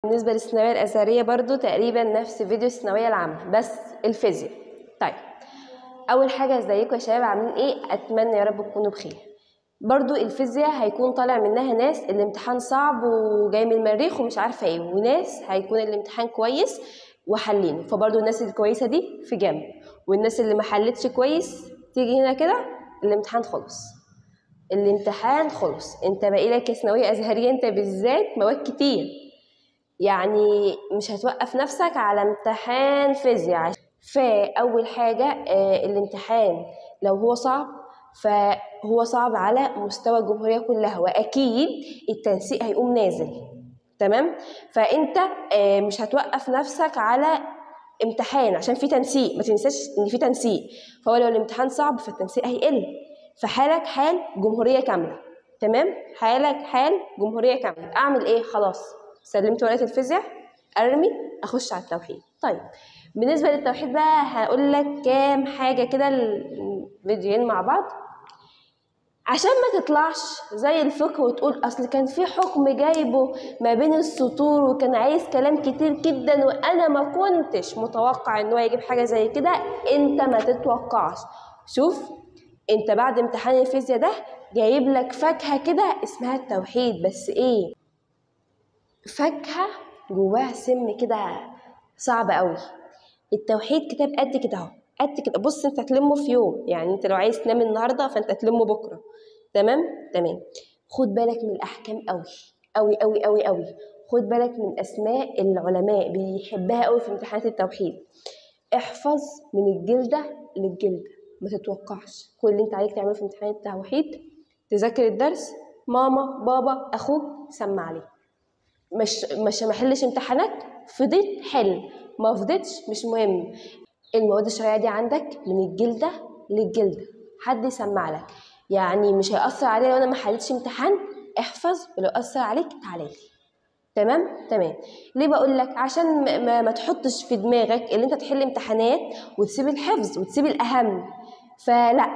بالنسبة للثانوية الأزهرية برضو تقريبا نفس فيديو الثانوية العامة بس الفيزياء. طيب أول حاجة، ازيكم يا شباب، عاملين ايه؟ أتمنى يا رب تكونوا بخير. برضو الفيزياء هيكون طالع منها ناس الامتحان صعب وجاي من المريخ ومش عارفة ايه، وناس هيكون الامتحان كويس وحلينه. فبرضو الناس الكويسة دي في جنب، والناس اللي ما حلتش كويس تيجي هنا كده. الامتحان خلص، الامتحان خلص. انت باقي لك ثانوية أزهرية، انت بالذات مواد كتير، يعني مش هتوقف نفسك على امتحان فيزياء. فأول حاجة الامتحان لو هو صعب فهو صعب على مستوى الجمهورية كلها، وأكيد التنسيق هيقوم نازل، تمام؟ فأنت مش هتوقف نفسك على امتحان عشان في تنسيق، ما تنساش إن في تنسيق. فهو لو الامتحان صعب فالتنسيق هيقل، فحالك حال جمهورية كاملة، تمام؟ حالك حال جمهورية كاملة. أعمل إيه؟ خلاص سلمت ورقة الفيزياء، أرمي، أخش على التوحيد. طيب بالنسبة للتوحيد بقى هقول لك كام حاجة كده، الفيديوهين مع بعض، عشان ما تطلعش زي الفقه وتقول أصل كان في حكم جايبه ما بين السطور وكان عايز كلام كتير جدا وأنا ما كنتش متوقع إن هو يجيب حاجة زي كده. أنت ما تتوقعش. شوف أنت بعد امتحان الفيزياء ده جايب لك فاكهة كده اسمها التوحيد، بس إيه؟ فاكهة جواها سم كده صعب قوي. التوحيد كتاب قد كده اهو، قد كده، بص انت هتلمه في يوم، يعني انت لو عايز تنام النهارده فانت هتلمه بكره، تمام؟ تمام. خد بالك من الاحكام قوي قوي قوي قوي قوي، خد بالك من اسماء العلماء، بيحبها قوي في امتحانات التوحيد. احفظ من الجلدة للجلده، ما تتوقعش. كل اللي انت عليك تعمله في امتحان التوحيد تذاكر الدرس، ماما بابا اخوك سمع عليه، مش ما حلش امتحانات، فضيت حل، ما فضيتش مش مهم. المواد الشرعية دي عندك من الجلدة للجلده، حد يسمع لك، يعني مش هيأثر عليا لو انا ما حلتش امتحان. احفظ، ولو أثر عليك تعالى لي، تمام؟ تمام. ليه بقول لك؟ عشان ما تحطش في دماغك اللي انت تحل امتحانات وتسيب الحفظ وتسيب الاهم. فلا،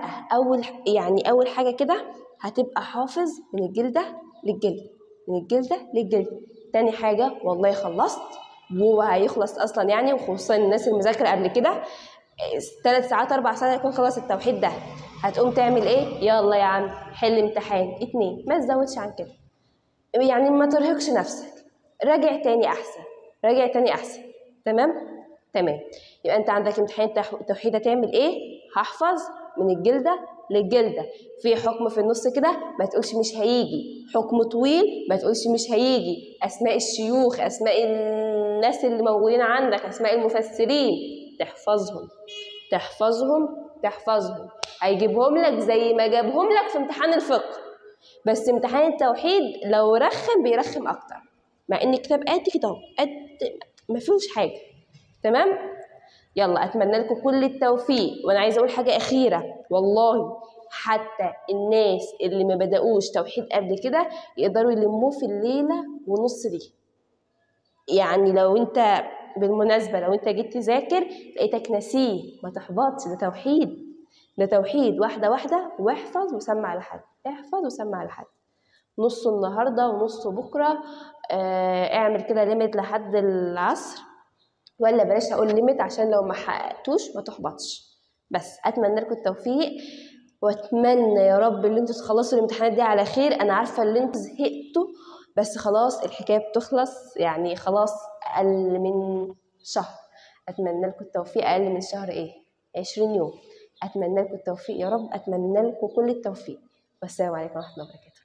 اول حاجة كده هتبقى حافظ من الجلدة للجلده، من الجلدة للجلده. تاني حاجة، والله خلصت وهو هيخلص اصلا يعني، وخصوصا الناس المذاكرة قبل كده 3 ساعات 4 ساعات هيكون خلص التوحيد ده. هتقوم تعمل ايه؟ يلا يا عم حل امتحان 2، ما تزودش عن كده، يعني ما ترهقش نفسك، راجع تاني احسن، راجع تاني احسن، تمام؟ تمام. يبقى انت عندك امتحان التوحيد هتعمل ايه؟ هحفظ من الجلدة للجلده، في حكم في النص كده ما تقولش مش هيجي، حكم طويل ما تقولش مش هيجي، اسماء الشيوخ، اسماء الناس اللي موجودين عندك، اسماء المفسرين، تحفظهم تحفظهم تحفظهم، هيجيبهم لك زي ما جابهم لك في امتحان الفقه. بس امتحان التوحيد لو رخم بيرخم اكتر، مع ان الكتاب قد كده اهو، قد ما فيهوش حاجة، تمام؟ يلا اتمنى لكم كل التوفيق. وانا عايزه اقول حاجة اخيرة، والله حتى الناس اللي ما بداوش توحيد قبل كده يقدروا يلموه في الليلة ونص دي. يعني لو انت بالمناسبة لو انت جيت تذاكر لقيتك ناسيه ما تحبطش، ده توحيد، ده توحيد، واحدة واحدة، واحفظ وسمع لحد، احفظ وسمع لحد، نصه النهارده ونصه بكره. اعمل كده limit لحد العصر، ولا بلاش اقول limit عشان لو ما حققتوش ما تحبطش. بس اتمنى لكم التوفيق، واتمنى يا رب ان انتوا تخلصوا الامتحانات دي على خير. انا عارفه ان انتوا زهقتوا، بس خلاص الحكاية بتخلص، يعني خلاص اقل من شهر. اتمنى لكم التوفيق، اقل من شهر ايه؟ 20 يوم. اتمنى لكم التوفيق يا رب، اتمنى لكم كل التوفيق. والسلام عليكم ورحمة الله وبركاته.